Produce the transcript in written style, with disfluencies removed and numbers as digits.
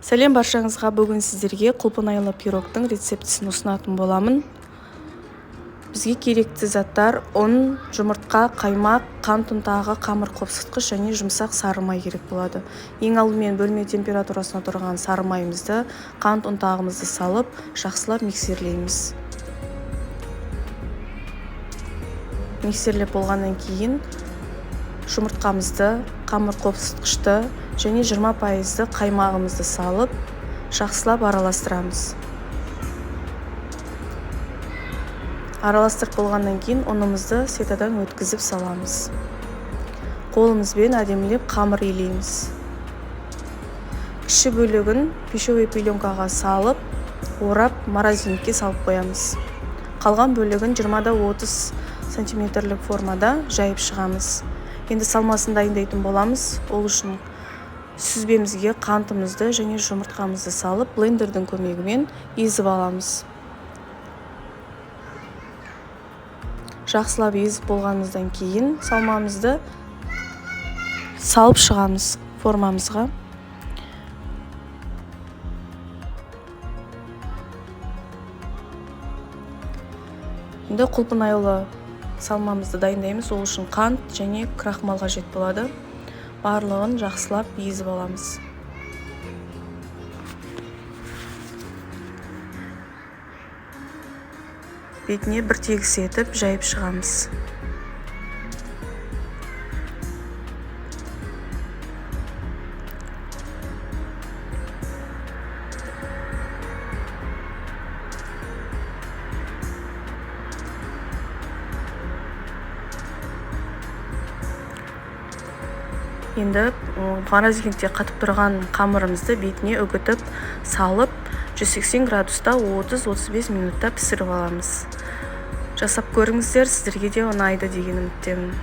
Сәлем баршаңызға! Бүгін сіздерге құлпынайлы пирогтың рецептісін ұсынатын боламын. Бізге керекті заттар: ұн, жұмыртқа, қаймақ, қант ұнтағы, қамыр қопсытқыш және жұмсақ сары май керек болады. Ең алдымен бөлме температурасында тұрған сары майымызды, қант ұнтағымызды салып, жақсылап миксерлейміз. Миксерлеп болғаннан кейін жұмыртқамызды, қамыр қопсытқышты және 20% қаймағымызды салып, жақсылап араластырамыз. Араластырып болғаннан кейін ұнымызды сетадан өткізіп саламыз. Қолымызбен әдемілеп қамыр илейміз. Кіші бөлігін пищевой пеленкаға салып, орап, морозильникке салып қоямыз. Қалған бөлігін 20-30 сантиметрлік формада жайып шығамыз. Енді салмасын дайындайтын боламыз. Ол үшін сүзбемізге қантымызды және жұмыртқамызды салып, блендердің көмегімен езіп аламыз. Жақсылап езіп болғанымыздан кейін салмамызды салып шығамыз формамызға. Енді құлпынайлы салмамызды дайындаймыз. Ол үшін қант және крахмал қажет болады. Барлығын жақсылап езіп аламыз. Бетіне бір тегіс етіп жайып шығамыз. Енді морозильникте қатып тұрған қамырымызды бетіне үгітіп салып, 180 градуста 30-35 минутта пісіріп аламыз. Жасап көріңіздер, сіздерге де ұнайды деген үміттемін.